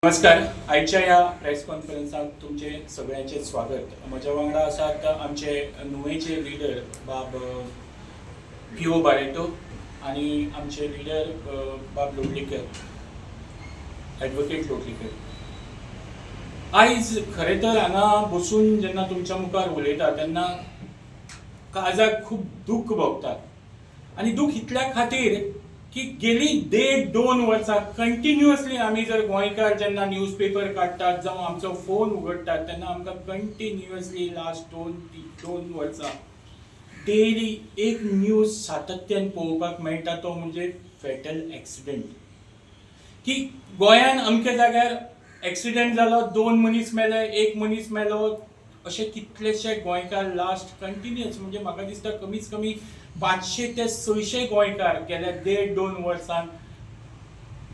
नमस्कार. आयच्या ह्या प्रेस कॉन्फरन्साक तुमचे सगळ्यांचे स्वागत. म्हज्या वांगडा आसात आमचे नुवेचे लिडर बाब पिओ बारेटो आनी आमचे लिडर बाब लोटलीकर, एडवोकेट लोटलीकर. आयज खरें तर हांगा बसून जेन्ना तुमच्या मुखार उलयता तेन्ना काळजाक खूब दूख भोगता आनी दूख इतल्या खातीर की गेली देड दोन वर्सां कंटिन्युअसली आमी जर गोंयकार जेन्ना न्यूज पेपर काडटात जावं आमचो फोन उगडटात तेन्ना आमकां कंटिन्युअसली लास्ट दोन वर्सां डेली एक न्यूज सातत्यान पळोवपाक मेळटा, तो म्हणजे फेटल एक्सिडंट, की गोंयान अमक्या जाग्यार एक्सिडंट जालो, दोन मनीस मेले, एक मनीस मेलो. अशे कितलेशे गोंयकार लास्ट कंटिन्युअस, म्हणजे म्हाका दिसता कमीत कमी 500 ते 600 गोंयकार गेल्या देड दोन वर्सान,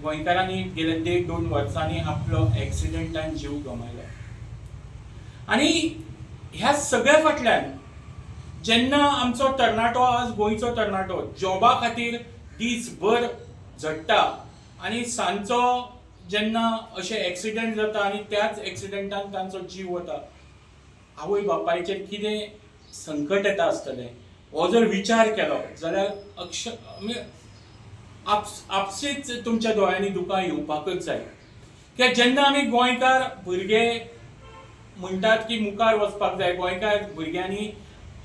गोंयकारांनी गेल्या देड दोन वर्सांनी आपलो एक्सिडंटान जीव गमायलो. आनी ह्या सगळ्या फाटल्यान जेन्ना आमचो तरणाटो, आज गोंयचो तरणाटो जॉबा खातीर दीसभर झडटा आनी सांजचो जेन्ना अशे एक्सिडंट जाता आनी त्याच एक्सिडंटान तांचो जीव वता, आवय बापायचेर कितें संकट येता आसतलें हो जर विचार केलो जाल्यार अक्ष म्हणजे आपशीच तुमच्या दोळ्यांनी दुकां येवपाकच जाय. कित्याक जेन्ना आमी गोंयकार भुरगे म्हणटात की मुखार वचपाक जाय, गोंयकार भुरग्यांनी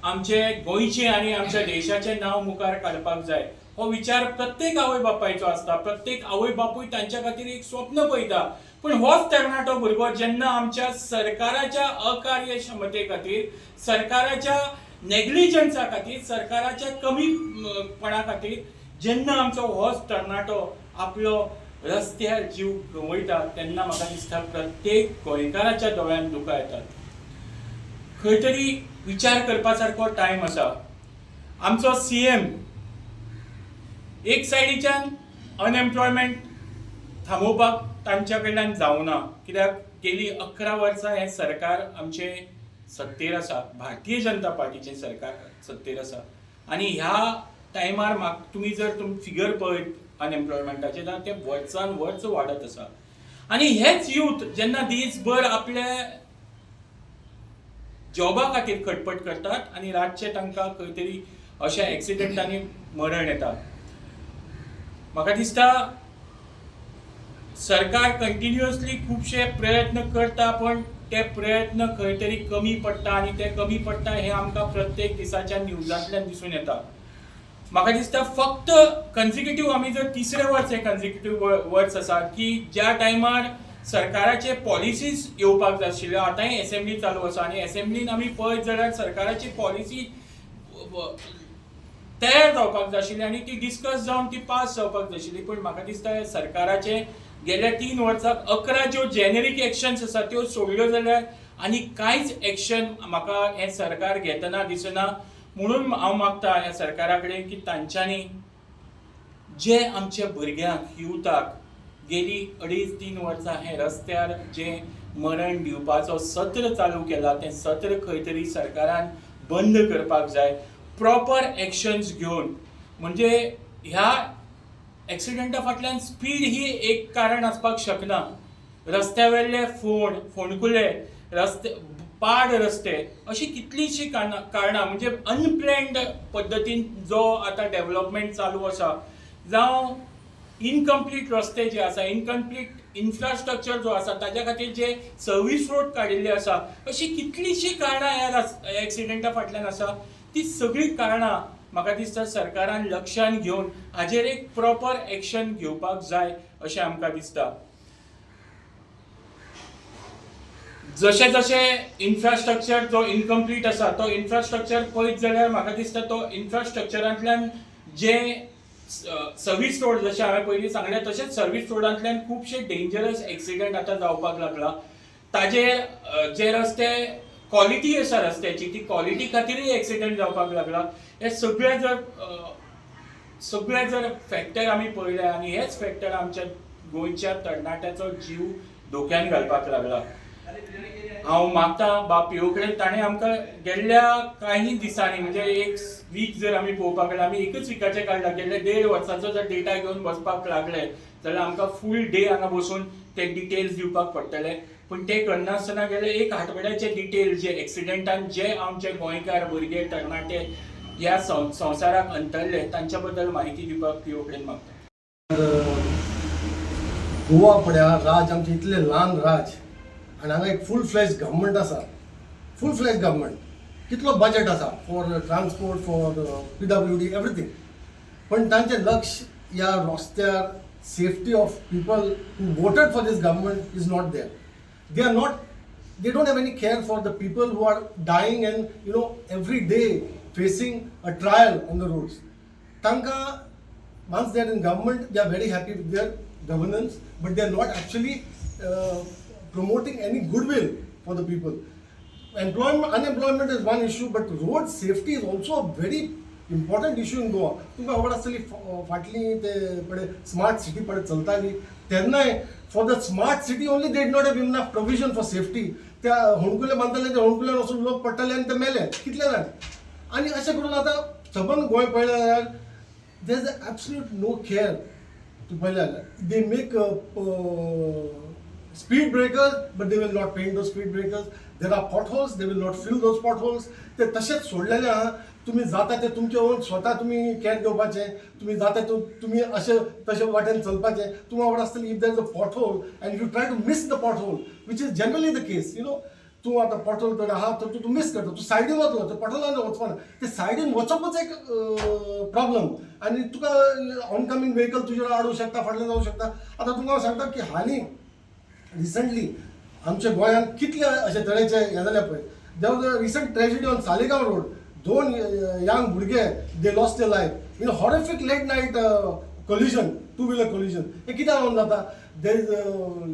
आमचे गोंयचें आनी आमच्या देशाचें नांव मुखार काडपाक जाय, हो विचार प्रत्येक आवय बापायचो आसता. प्रत्येक आवय बापूय तांच्या खातीर एक स्वप्न पळयता. पूण होच तरणाटो भुरगो जेन्ना आमच्या सरकाराच्या अकार्यक्षमते खातीर, सरकाराच्या नेग्लिजन्सा खातीर, सरकाराच्या कमीपणा खातीर जेन्ना आमचो होच तरणाटो आपलो रस्त्यार जीव गवयता तेन्ना म्हाका दिसता प्रत्येक गोंयकाराच्या दोळ्यांत दुकां येतात. खंय तरी विचार करपा सारको टायम आसा. आमचो सीएम एक सायडीच्यान अनएम्प्लॉयमेंट थांबोवपाक तांच्या कडल्यान जावना, कित्याक गेली 11 वर्सां हें सरकार आमचें सत्तेर आसा, भारतीय जनता पार्टीचें सरकार सत्तेर आसा आनी ह्या टायमार म्हाका तुमी जर तुम फिगर पळयत अनएम्प्लॉयमेंटाचें जाल्यार तें वर्सान वर्स वाडत आसा. आनी हेच यूथ जेन्ना दीसभर आपले जॉबा खातीर खटपट करतात आनी रातचे तांकां खंय तरी अशा एक्सिडंटांनी मरण येता. म्हाका दिसता सरकार कंटिन्युअसली खुबशे प्रयत्न करता, पण ते प्रयत्न खंय तरी कमी पडटा आनी ते कमी पडटा हें आमकां प्रत्येक दिसाच्या न्यूजांतल्यान दिसून येता. म्हाका दिसता फक्त कन्सिक्युटीव आमी जर तिसरें वर्स हें कन्सिक्युटीव वर्स आसा की ज्या टायमार सरकाराचे पॉलिसीज येवपाक जाय आशिल्ल्यो, आतांय एसेंब्ली चालू आसा आनी एसेंब्लीन आमी पळयत जाल्यार सरकाराची पॉलिसी तयार जावपाक जाय आशिल्ली आनी ती डिस्कस जावन ती पास जावपाक जाय आशिल्ली. पूण म्हाका दिसता सरकाराचे गेल्या 3 वर्साक 11 ज्यो जेनेरीक एक्शन्स आसा त्यो सोडल्यो जाल्यार आनी कांयच एक्शन म्हाका हें सरकार घेतना दिसना. म्हणून हांव मागता ह्या सरकारा कडेन की तांच्यांनी जे आमच्या भुरग्यांक, युथाक गेली अडीच तीन वर्सां हें रस्त्यार जें मरण दिवपाचो सत्र चालू केला तें सत्र खंय तरी सरकारान बंद करपाक जाय, प्रॉपर एक्शन्स घेवन. म्हणजे ह्या एक्सिडंटा फाटल्यान स्पीड ही एक कारण आसपाक शकना. रस्त्या वयले फोंड, फोंडकुले रस्ते, पाड रस्ते, अशी कितलींशीं कारणां, म्हणजे अनप्लॅन्ड पद्दतीन जो आतां डेवलपमेंट चालू आसा जावं इनकम्प्लीट रस्ते जे आसा, इनकम्प्लीट इन्फ्रास्ट्रक्चर जो आसा, ताज्या खातीर जे सर्वीस रोड काडिल्ले आसा, अशी कितलींशीं कारणां ह्या एक्सिडंटा फाटल्यान आसा. ती सगळीं कारणां म्हाका दिसता सरकारान लक्षान घेवन हाजेर एक प्रॉपर एक्शन घेवपाक जाय अशें आमकां दिसता. जशें जशें इन्फ्रास्ट्रक्चर जो इनकम्प्लीट आसा तो इन्फ्रास्ट्रक्चर पळयत जाल्यार म्हाका दिसता तो इन्फ्रास्ट्रक्चरांतल्यान जे सर्वीस रोड, जशें हांवें पयलीं सांगलें तशेंच सर्वीस रोडांतल्यान खुबशे डेंजरस एक्सिडंट आतां जावपाक लागला. ताजेर जे रस्ते क्वॉलिटी आसा रस्त्याची ती क्वॉलिटी खातीरय एक्सिडंट जावपाक लागला. हे सगळे जर फॅक्टर आमी पळयले आनी हेच फॅक्टर आमच्या गोंयच्या तरणाट्याचो जीव धोक्यान घालपाक लागला. हांव मागता बाब पियो कडेन. ताणें आमकां गेल्ल्या काही दिसांनी, म्हणजे एक वीक जर आमी पळोवपाक गेल्यार, आमी एकच विकाचें काडला. गेल्ल्या देड वर्साचो जर डेटा घेवन बसपाक लागले जाल्यार आमकां फूल डे हांगा बसून ते डिटेल्स दिवपाक पडटले. पूण ते करनासतना गेले एक आठवड्याचे डिटेल्स, जे एक्सिडेंटान जे आमचे गोंयकार भुरगे, तरणाटे ह्या संवसाराक अंतरले, तांच्या बद्दल म्हायती दिवपाक पियो कडेन मागता. गोवा पळया राज आमचें इतलें ल्हान राज आनी हांगा एक फूल फ्लॅज गव्हर्मेंट आसा. फूल फ्लॅज गव्हर्मेंट, कितलो बजेट आसा for transport, for PWD, everything. पण तांचें लक्ष ह्या रस्त्यार safety of people who voted for this government is not there. They are not, they don't have any care for the people who are dying and every day facing a trial on the roads. तांकां once they are in government, they are very happy with their governance, but they are not actually promoting any goodwill for the people. Employment, unemployment is one issue, but road safety is also a very important issue in Goa. तुमकां खबर आसतली, फाटली ते पळय smart city पळय चलताली तेन्नाय, for the smart city only they not have enough provision for safety. त्या होणकुले बांदताले, ते होणकुल्यान वचून लोक पडटाले आनी ते मेले कितले जाण. आनी अशें करून आतां सबंद गोंय पळयलें जाल्यार there is absolute no care. तूं पळयलें जाल्यार they make speed breakers, but they will not paint those speed breakers. There are potholes, they will not fill those potholes. ते तशेंच सोडलेले आहा. तुमी जाता ते तुमचे ओन स्वता तुमी केअर घेवपाचें. तुमी जाता तुमी अशें तशें वाटेन चलपाचें. तुमकां खबर आसतली, if there is a pothole and you try to miss the pothole, which is generally the case, तूं आतां पॉटहोल तर आहा तर तूं मिस करता, तूं सायडीन वतलो, ते पॉटहोलान वचपाना. ते सायडीन वचपूच एक प्रॉब्लम आनी तुका ऑनकमींग व्हेकल तुजेर आडूं शकता, फाटल्यान जावं शकता. आतां तुमकां हांव सांगता की हालीं रिसंटली आमच्या गोंयांत कितले अशे तरेचे हें जाले पळय. There was a recent tragedy on Saligao Road. दोन यंग भुरगे, they lost their life in horrific late night collision, two wheeler collision. हें कित्याक लागून जाता? There is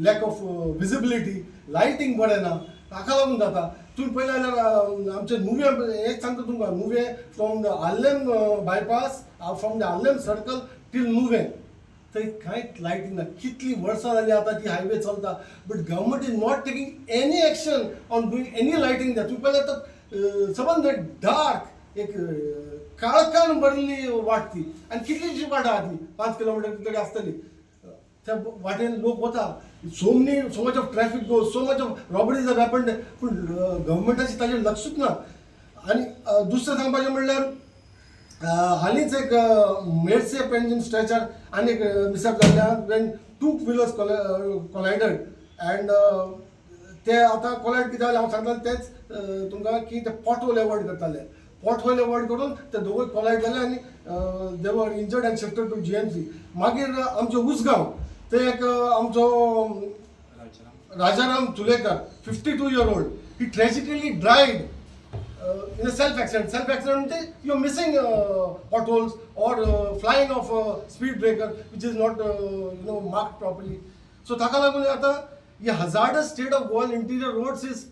lack of visibility, lighting बरें ना, हाका लागून जाता. तुमी पळयलें जाल्यार आमचे नुवें, एक सांगता तुमकां, नुवें from the Arlem bypass, from the Arlem circle till Nuvem, थंय कांयच लायटींग ना. कितलीं वर्सां जालीं आतां ती हायवे चलता, but government is not taking any action on doing any lighting there. तुमी पळयल्यार तर सबंद डार्क, एक काळखान भरिल्ली वाट ती. आनी कितलीशी वाट आहा ती, 5 किलोमिटर तरी आसतली. त्या वाटेन लोक वता, so many, so much of traffic go, so much of robberies have happened, पूण गव्हर्मेंटाचें ताजेर लक्षूच ना. आनी दुसरें सांगपाचें म्हणल्यार हालींच एक मेर्से पेंजीम स्ट्रेचार आनी एक मिसअप जाल्ल्या, when two wheelers collided. And ते आतां कोलायड कितें जालें, हांव सांगता तेंच तुमकां की ते पॉट होल एवॉयड करताले. पॉट होल एवॉयड करून ते दोगूय कोलायड जाले आनी they were injured and shifted to GMC. मागीर आमचे उसगांव ते एक आमचो Rajaram Tulekar, 52-year-old, he tragically died in a self accident. Self accident म्हणजे you're missing potholes or flying off a speed breaker which is not marked properly. So ताका लागून आतां ही hazardous state of Goan interior roads is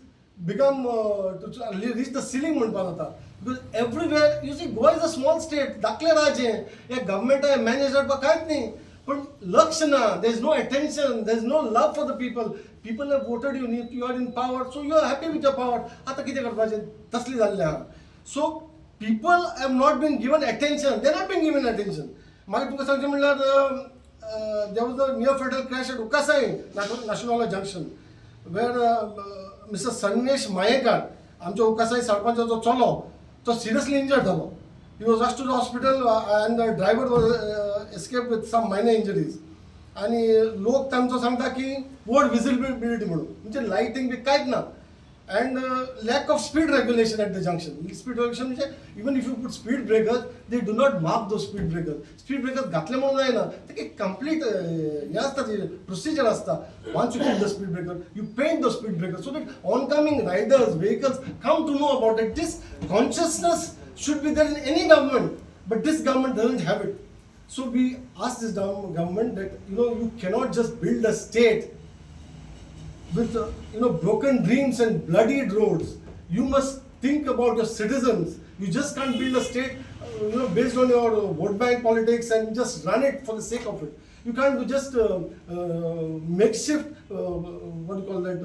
become to reach the ceiling म्हणपाक जाता, because everywhere you see, Goa is a small state, धाकलें राज्य हें. हे government manage करपाक कांयच न्ही, पण लक्ष ना. There is no attention, there is no love for the people. People have voted you, you are in power, so you are happy with your power. आतां कितें करपाचें, तसली जाल्लें आहा. So people have not been given attention, they not been given attention. मागीर तुमकां सांगचें म्हणल्यार, there was a near fatal crash at Ukasai Nationala junction, where Mr. Sanmesh Mayekar, आमच्या उकासाई सरपंचाचो चलो, तो सिरियसली इंजर्ड जालो. He was rushed to the hospital and the driver was escape with some minor injuries. आनी लोक तांचो सांगता की poor visibility म्हणून, म्हणजे लायटींग बी कांयच ना, and lack of speed regulation at the junction. Speed regulation म्हणजे even if you put speed breakers, they do not mark those speed breakers. Speed breakers घातले म्हणून जायना, ते एक कंप्लीट हें आसता, ती प्रोसिजर आसता. Once you put the speed breaker, you paint the speed breaker so that oncoming riders, vehicles come to know about it. This consciousness should be there in any government, but this government doesn't have it. So we ask this government that you cannot just build a state with broken dreams and bloodied roads. You must think about your citizens. You just can't build a state based on your vote bank politics and just run it for the sake of it. You can't do just makeshift, what you call that,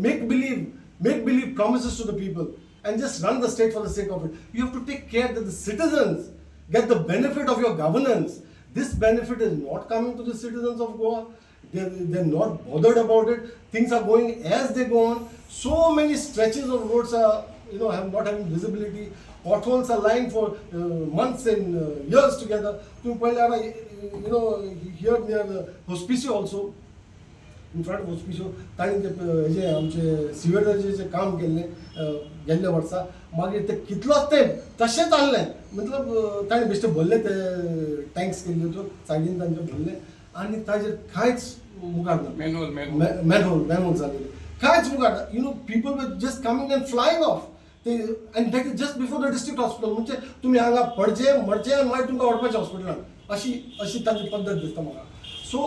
make believe promises to the people and just run the state for the sake of it. You have to take care that the citizens get the benefit of your governance. This benefit is not coming to the citizens of Goa. They're not bothered about it. Things are going as they go on. So many stretches of roads are, have not having visibility. Potholes are lying for months and years together. तुम्ही पळयल्यार here near the Hospicio also, in front of Hospicio, तांणी ते हेजे आमचे सिवेजाचें जे काम केल्लें गेल्ल्या वर्सा, मागीर ते कितलोच तेंप तशेंच आहलें. मतलब ताणें बेश्टे भरले ते टँक्स केल्ले त्यो सायडीन तांचे भरले आनी ताजेर कांयच मुखार ना. Manhole, manhole. Manhole, manhole जालेले, कांयच मुखार. People were just coming and flying off ते, and that is just before the district hospital. म्हणजे तुमी हांगा पडचे, मरचे आनी मागीर तुमकां व्हरपाचें हॉस्पिटलान, अशी अशी ताची पद्दत दिसता म्हाका. सो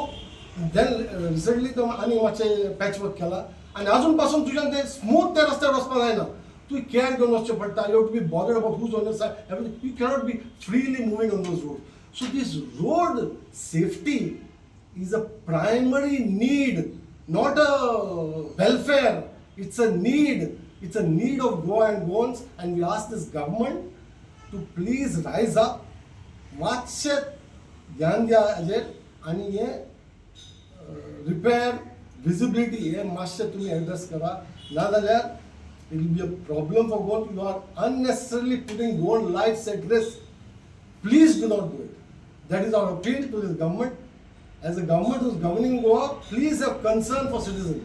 then recently तो आनी मातशें पॅच वर्क केला आनी अजून पासून तुज्यान ते स्मूथ त्या रस्त्यार वचपाक जायना. तुवें केअर घेवन वचचें पडटा. You to be bothered about who's on your side. You cannot be freely moving on those road. So this road safety is a primary need, not a welfare. It's a need. It's a need of Goa and Goans, and we ask this government to please rise up. मातशें ध्यान दिया हाजेर आनी हें repair, visibility हे मातशें तुमी address करा. नाजाल्यार it will be a problem for Goa. You are unnecessarily putting Goan lives at risk. Please do not do it. That is our appeal to this government. As a government who's governing Goa, please have concern for citizens.